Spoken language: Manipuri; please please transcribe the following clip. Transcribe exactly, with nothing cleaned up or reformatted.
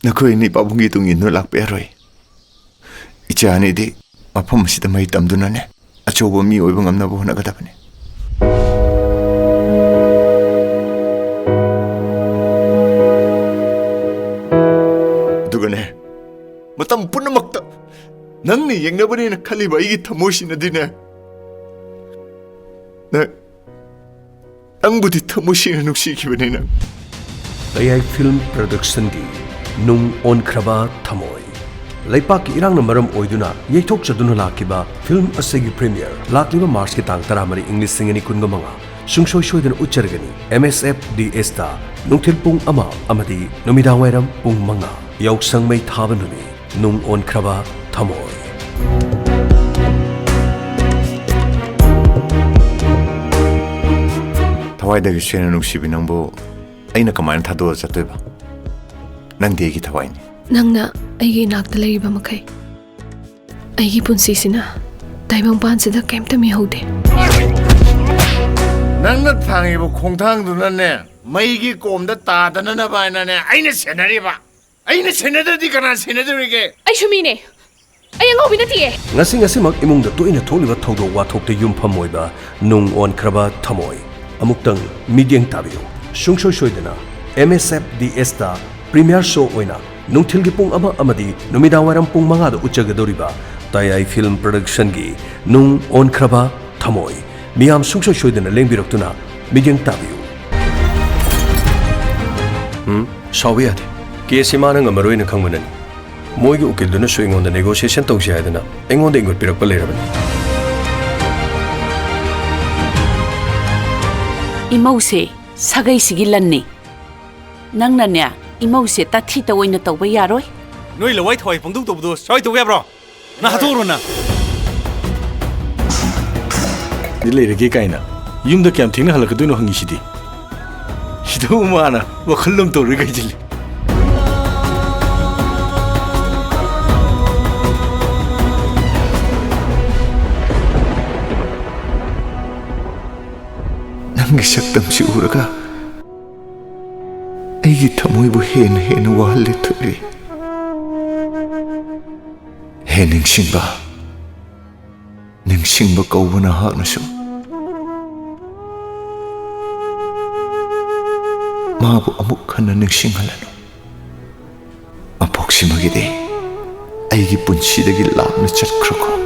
ꯅꯈꯣꯏ ꯑꯅꯤ ꯄꯥꯕꯨꯡꯒꯤ ꯇꯨꯡ ꯏꯟꯗꯨꯅ ꯂꯥꯛꯄ ꯌꯥꯔꯣꯏ꯫ ꯏꯆꯥ ꯑꯅꯤꯗꯤ ꯃꯐꯝ ꯑꯁꯤꯗ ꯃꯍꯩ ꯇꯝꯗꯨꯅꯅꯦ, ꯑꯆꯧꯕ ꯃꯤ ꯑꯣꯏꯕ ꯉꯝꯅꯕ ꯍꯣꯠꯅꯒꯗꯕꯅꯤ꯫ ꯑꯗꯨꯒꯅꯦ, ꯃꯇꯝ ꯄꯨꯝꯅꯃꯛꯇ ꯅꯪꯅ ꯌꯦꯡꯅꯕꯅꯦꯅ ꯈꯜꯂꯤꯕ ꯑꯩꯒꯤ ꯊꯃꯣꯏꯁꯤꯅꯗꯤꯅꯦ, ꯅꯪ, ꯅꯪꯕꯨꯗꯤ ꯊꯃꯣꯏ ꯁꯦꯡꯅ ꯅꯨꯡꯁꯤꯈꯤꯕꯅꯤ ꯅꯪ꯫ ꯇꯌꯥꯏ ꯐꯤꯜꯝ ꯄ꯭ꯔꯗꯛꯁꯟꯒꯤ ꯅꯨꯡ ꯑꯣꯟꯈ꯭ꯔꯕ ꯊꯃꯣꯏ꯫ ꯂꯩꯄꯥꯛꯀꯤ ꯏꯔꯥꯡꯅ ꯃꯔꯝ ꯑꯣꯏꯗꯨꯅ ꯌꯩꯊꯣꯛꯆꯗꯨꯅ ꯂꯥꯛꯈꯤꯕ ꯐꯤꯜꯝ ꯑꯁꯤꯒꯤ ꯄ꯭ꯔꯤꯃꯤꯌꯔ ꯂꯥꯛꯂꯤꯕ ꯃꯥꯔꯆꯀꯤ ꯇꯥꯡ ꯇꯔꯥꯃꯔꯤ, ꯏꯪ ꯂꯤꯁꯤꯡ ꯑꯅꯤ ꯀꯨꯟꯒ ꯃꯉꯥ ꯁꯨꯡꯁꯣꯏ ꯁꯣꯏꯗꯅ ꯎꯠꯆꯔꯒꯅꯤ꯫ ꯑꯦꯝ ꯑꯦꯁ ꯑꯦꯐ ꯗꯤ ꯑꯦꯁꯇ ꯅꯨꯡꯊꯤꯜ ꯄꯨꯡ ꯑꯃ ꯑꯃꯗꯤ ꯅꯨꯃꯤꯗꯥꯡꯋꯥꯏꯔꯝ ꯄꯨꯡ ꯃꯉꯥ꯫ ꯌꯥꯎꯁꯪ ꯃꯩ ꯊꯥꯕ ꯅꯨꯃꯤꯠ, ꯅꯨꯡ ꯑꯣꯟꯈ꯭ꯔꯕ ꯊꯃꯣꯏ꯫ ꯊꯋꯥꯏꯗꯒꯤ ꯁꯦꯡꯅ ꯅꯨꯡꯁꯤꯕꯤ ꯅꯪꯕꯨ ꯑꯩꯅ ꯀꯃꯥꯏꯅ ꯊꯥꯗꯣꯛꯑ ꯆꯠꯇꯣꯏꯕ? ꯅꯪꯗꯤ ꯑꯩꯒꯤ ꯊꯋꯥꯏꯅꯤ꯫ ꯅꯪꯅ ꯑꯩꯒꯤ ꯏꯅꯥꯛꯇ ꯂꯩꯔꯤꯕ ꯃꯈꯩ, ꯑꯩꯒꯤ ꯄꯨꯟꯁꯤꯁꯤꯅ ꯇꯥꯏꯕꯪꯄꯥꯟꯁꯤꯗ ꯀꯩꯝꯇ ꯃꯤꯍꯧꯗꯦ꯫ ꯅꯪꯅ ꯊꯥꯡꯉꯤꯕ ꯈꯣꯡꯊꯥꯡꯗꯨꯅꯅꯦ, ꯃꯩꯒꯤ ꯀꯣꯝꯗ ꯇꯥꯗꯅꯅꯕ ꯍꯥꯏꯅꯅꯦ ꯑꯩꯅ ꯁꯦꯟꯅꯔꯤꯕ꯫ ꯑꯩꯅ ꯁꯦꯟꯅꯗ꯭ꯔꯗꯤ ꯀꯅꯥ ꯁꯦꯟꯅꯗꯧꯔꯤꯒꯦ? ꯑꯩꯁꯨ ꯃꯤꯅꯦ꯫ ꯑꯩ ꯑꯉꯥꯎꯕꯤ ꯅꯠꯇꯤꯌꯦ꯫ ꯉꯁꯤ ꯉꯁꯤꯃꯛ ꯏꯃꯨꯡꯗ ꯇꯣꯏꯅ ꯊꯣꯛꯂꯤꯕ ꯊꯧꯗꯣꯛ ꯋꯥꯊꯣꯛꯇ ꯌꯨꯝꯐꯝ ꯑꯣꯏꯕ ꯅꯨꯡ ꯑꯣꯟꯈ꯭ꯔꯕ ꯊꯃꯣꯏ꯫ ꯑꯃꯨꯛꯇꯪ ꯃꯤꯠꯌꯦꯡ ꯇꯥꯕꯤꯌꯨ꯫ ꯁꯨꯡꯁꯣꯏ ꯁꯣꯏꯗꯅ ꯑꯦꯝ ꯑꯦꯁ ꯑꯦꯐ ꯗꯤ ꯑꯦꯁꯇ ꯄ꯭ꯔꯤꯃꯤꯌꯔ ꯁꯣ ꯑꯣꯏꯅ ꯅꯨꯡꯊꯤꯜꯒꯤ ꯄꯨꯡ ꯑꯃ ꯑꯃꯗꯤ ꯅꯨꯃꯤꯗꯥꯡꯋꯥꯏꯔꯝ ꯄꯨꯡ ꯃꯉꯥꯗ ꯎꯠꯆꯒꯗꯧꯔꯤꯕ ꯇꯌꯥꯏ ꯐꯤꯜꯝ ꯄ꯭ꯔꯗꯛꯁꯟꯒꯤ ꯅꯨꯡ ꯑꯣꯟꯈ꯭ꯔꯕ ꯊꯃꯣꯏ꯫ ꯃꯤꯌꯥꯝ ꯁꯨꯡꯁꯣꯏ ꯁꯣꯏꯗꯅ ꯂꯦꯡꯕꯤꯔꯛꯇꯨꯅ ꯃꯤꯠꯌꯦꯡ ꯇꯥꯕꯤꯌꯨ꯫ ꯎꯝ, ꯁꯥꯎꯕ ꯌꯥꯗꯦ꯫ ꯀꯦꯁꯁꯤ ꯃꯥꯅ ꯉꯝꯃꯔꯣꯏꯅ ꯈꯪꯕꯅꯅꯤ꯫ ꯃꯣꯏꯒꯤ ꯎꯀꯤꯜꯗꯨꯅꯁꯨ ꯑꯩꯉꯣꯟꯗ ꯅꯦꯒꯣꯁꯤꯌꯦꯁꯟ ꯇꯧꯁꯤ ꯍꯥꯏꯗꯅ ꯑꯩꯉꯣꯟꯗ ꯏꯪꯒꯠꯄꯤꯔꯛꯄ ꯂꯩꯔꯕꯅꯤ꯫ ꯏꯃꯧꯁꯦ ꯁꯥꯒꯩꯁꯤꯒꯤ ꯂꯟꯅꯤ꯫ ꯅꯪꯅꯅꯦ, ꯏꯃꯧꯁꯦ ꯇꯥꯊꯤꯇ ꯑꯣꯏꯅ ꯇꯧꯕ ꯌꯥꯔꯣꯏ꯫ ꯅꯣꯏ ꯂꯋꯥꯏ ꯊꯋꯥꯏ ꯄꯪꯗꯧ ꯇꯧꯕꯗꯣ ꯁ꯭ꯋꯥꯏ ꯇꯧꯕ ꯌꯥꯕ꯭ꯔꯣ? ꯅꯪ ꯍꯥꯠꯇꯣꯛꯎꯔꯣ ꯅꯪ꯫ ꯗꯤ ꯂꯩꯔꯒꯦ ꯀꯥꯏꯅ ꯌꯨꯝꯗ ꯀꯌꯥꯝ ꯊꯦꯡꯅ ꯍꯜꯂꯛꯀꯗꯣꯏꯅꯣ ꯍꯪꯉꯤꯁꯤꯗꯤ꯫ ꯁꯤꯗꯕꯨ ꯃꯥꯅ ꯋꯥꯈꯜ ꯑꯃ ꯇꯧꯔꯤ ꯀꯩꯁꯤꯜꯂꯤ꯫ ꯅꯪꯒꯤ ꯁꯛꯇꯝꯁꯤ ꯎꯔꯒ ꯑꯩꯒꯤ ꯊꯃꯣꯏꯕꯨ ꯍꯦꯟꯅ ꯍꯦꯟꯅ ꯋꯥꯍꯜꯂꯦ, ꯊꯣꯏꯕꯤ꯫ ꯍꯦ ꯅꯤꯡꯁꯤꯡꯕ, ꯅꯤꯡꯁꯤꯡꯕ ꯀꯧꯕ ꯅꯍꯥꯛꯅꯁꯨ ꯃꯥꯕꯨ ꯑꯃꯨꯛ ꯍꯟꯅ ꯅꯤꯡꯁꯤꯡꯍꯜꯂꯅꯨ꯫ ꯃꯄꯣꯛꯁꯤꯃꯒꯤꯗꯤ ꯑꯩꯒꯤ ꯄꯨꯟꯁꯤꯗꯒꯤ ꯂꯥꯞꯅ ꯆꯠꯈ꯭ꯔꯣꯀꯣ꯫